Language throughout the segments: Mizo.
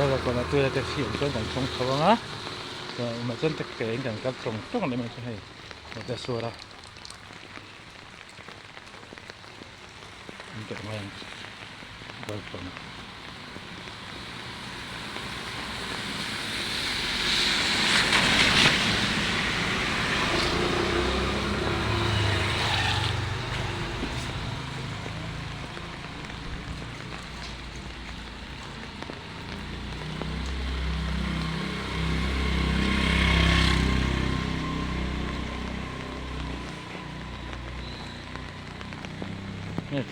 Balkawna tui te siam chuan kan chhawng chho ang a chuan chuan te ke in kan kal tawng tawng leh mai chu hei te suar a an teh mai ang balkawna.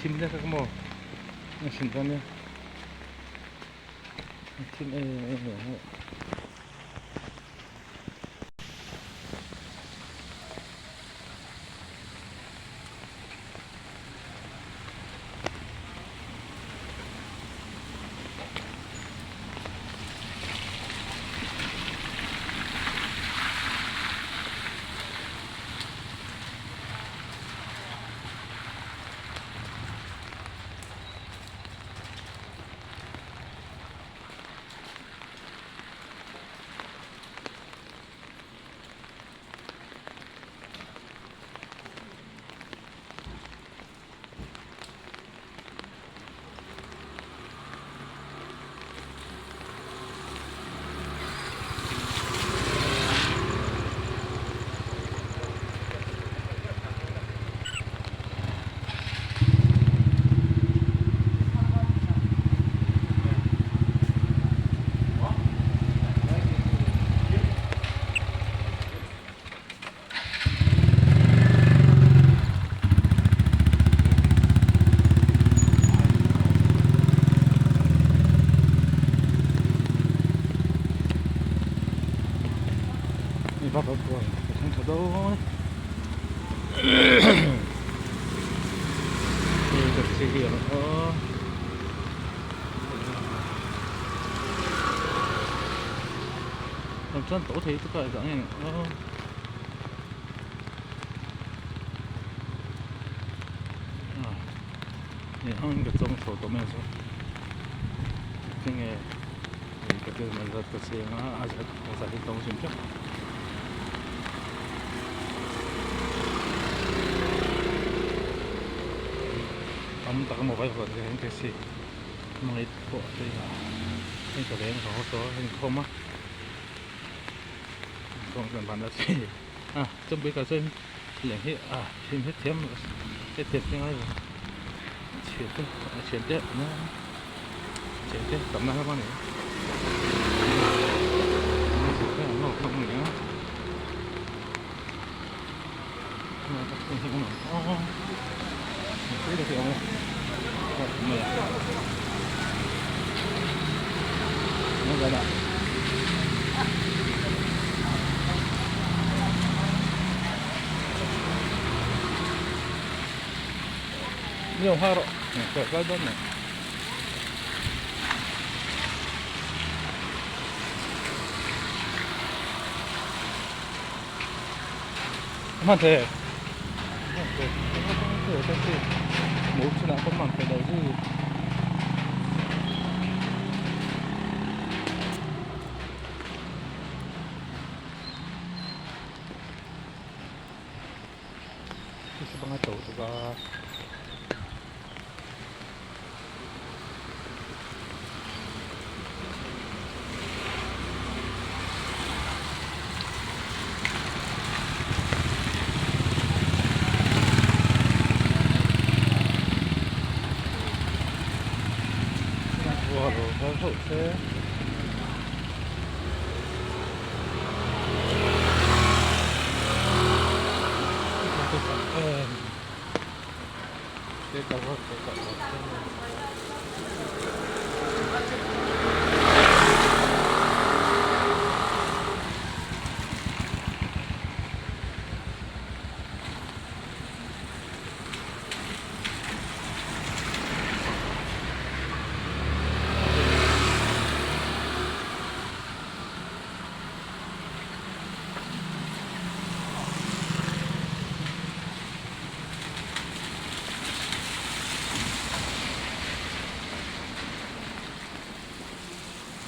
Thim hle kha maw a hrin dawn nia a thim em em em em. Chuan to thei chu ka zah nge aw ni ang ka chawng chho tawh mai ang chu tinge ka thil man zat ka cheng a a zat a zat hi tawng hrim teuh tam tak a mobile phone te hian taxi hmangin pawh a chei a heng ka veng ka haw tawh a heng khawm a. 慢点，慢点，这这这，没出来不慢点的是。这是帮他走这个。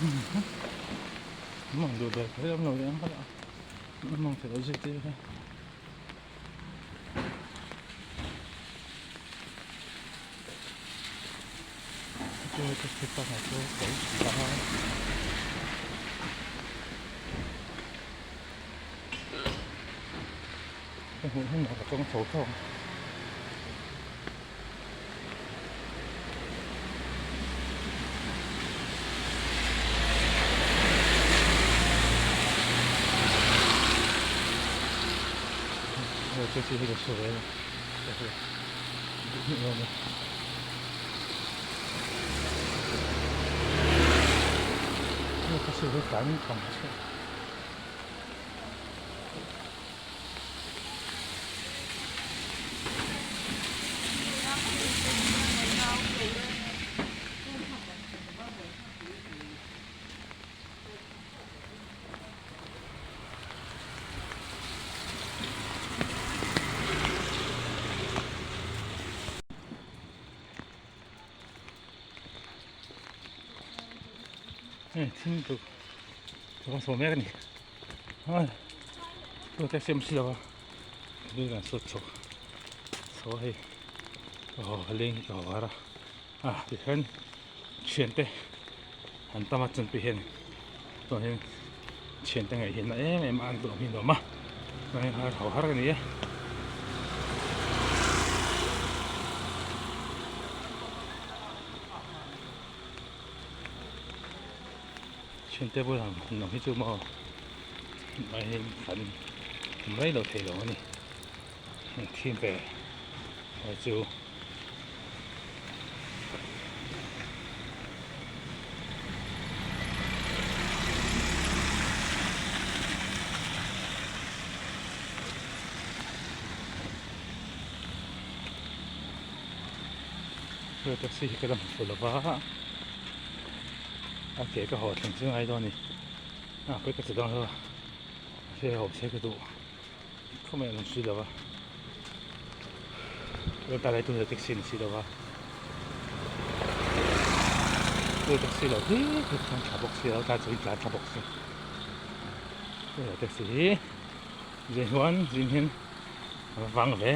Mang duh ber kher awm lo leh ang kha lah a mang theih loh zirtir kha. Chu taxi park ah chu ka in a. Ka hmuh hmun ah ka tawng chho tawk a. Taxi hi ka hre ve a. Taxi hi tlan tam chhuah. Hei thing tuk ka saw mek a ni. Chu taxi awm si lo a thil kan sut chho chho a hei ka haw ka leng hi ka haw har a ah tikhian thiante an tam a chawlhpui hian chuan hian thiante ngaih hian na em em a an duh ang hi a nuam a chuan hei haw har a ni e. Thiante bulah han awm hi chu maw mai hi kan awm rei lo thei lo a ni heng thim ve ho chu. Taxi hi ka la hmu fuh lo va. A ke ka haw thleng chu ngai dawn a ni a pawi ka ti dawn lo a mahse haw se ka duh khawp mai a rawn si lo a chuan ta lai tunah taxi ni si lo a chu taxi lo hi hi chuan tha bawk si lo tlai chu tlan tha bawk si taxi hi zin huan zin hian a va vang ve.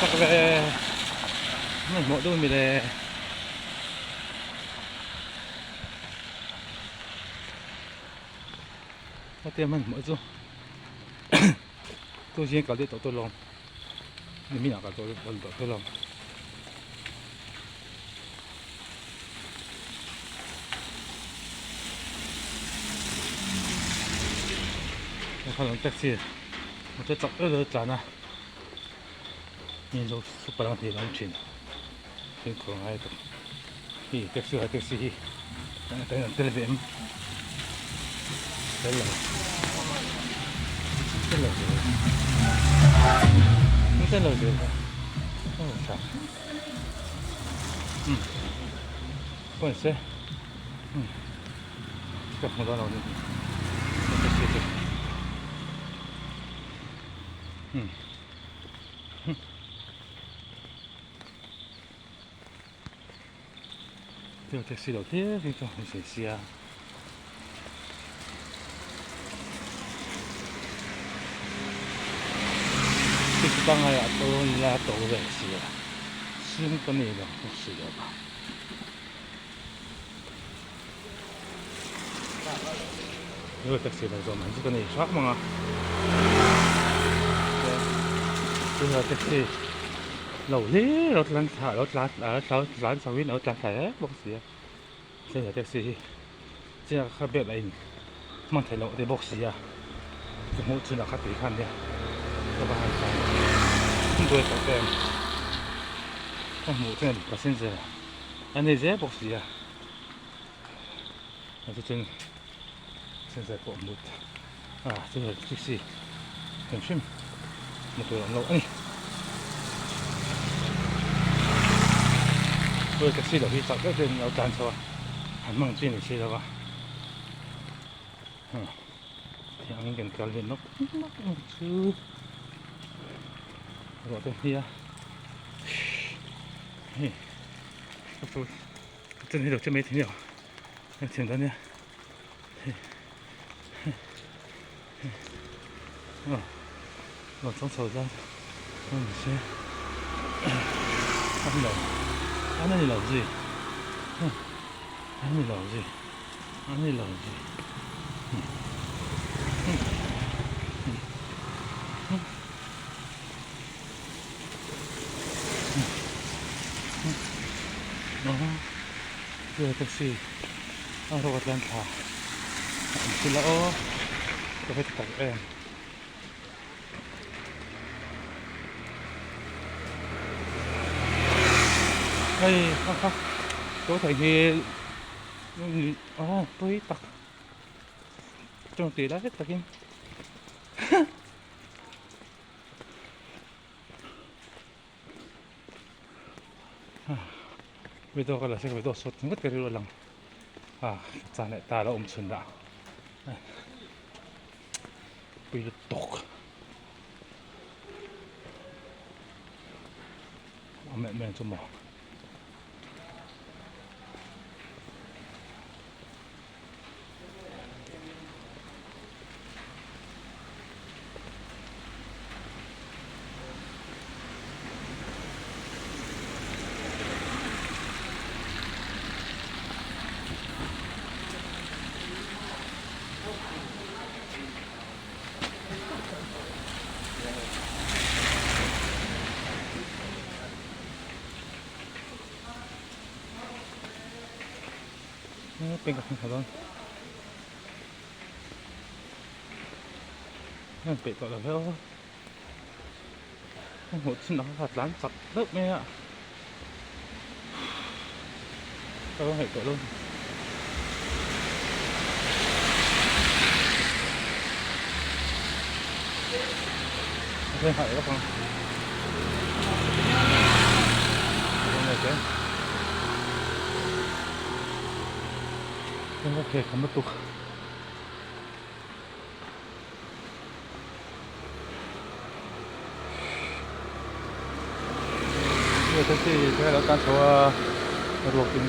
Chak ve hmanhmawh deuh a mi le. Hetia hmanhmawh chu tu zing kal deuh tawh tur lawm nimin ah kal tawh tawh tur lawm. Taxi motor chak deuh deuh a tlan a. Mi zo super ang tih an awm thin fimkhur ngai tawh hi taxi ah taxi hi an tel ve em tel lo tel lo zel an tel lo zel a tha um pawn se um ka hmu dawn lo ni taxi chu um. Thil taxi lo hlir hi chu an sawi sia. Taxi pangngai ah pawh la to ve sia sum ka nei lo bawk si lo va. Taxi lo zawm ang chu ka nei hrang mang a tunah taxi lo hlir lo tlan thla lo tlan tlan chho in lo tlan thla reng bawk si a tunah taxi hi chiah kha bel a in hman theih loh te bawk si a ka hmuh chhunah kha tui kha ania ka va han tlan buai tawh em ka hmuh chuan passenger a nei zel bawk si a. Chuan sensor pawh hmut a chu taxi hrim hrim hmu tur a awm lo a ni. Hei taxi lo hi chak deuh deuhin an lo tlan chho a, han hmang chi a ni si lo va. Hei angin kan kal ve nawk nawk ang chu ruah te hnia hei ka chu chen hi lo che mai thei nia ka thian dawn nia hei hei hei aw rawn chawng chho zan a ni se a ni lo a ni lo zui a ni lo zui. A ni lo zui. Aw taxi a rawk a tlan thla a awm thil a aw ka hre tak em. Hei kha kha tawh thei hi. Aw pui tak tawng tih lai takin video ka la se video sawt ngawt ka rilru a lang a chan leh ta la awm chhun dah pui lutuk a meh meh chu maw. Heng peih tawh lo hleuh a ka hmuh chin ang kha tlan chak deuh mai a ka lo ngaihtuah lo Taxi te a lo tlan chho a ruak in.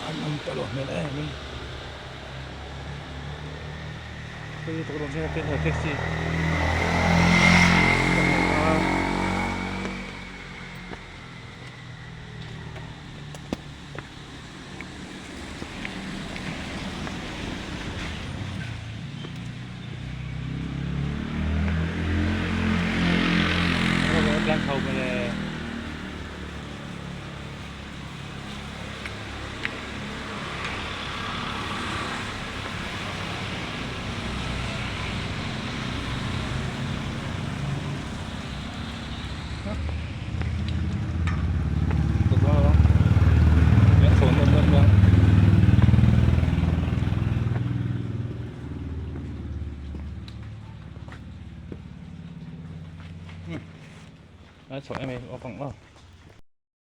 An awm tawh loh hmel em em hei tawh dawn chian a taxi ka hmu a. Chho em em awk ang aw.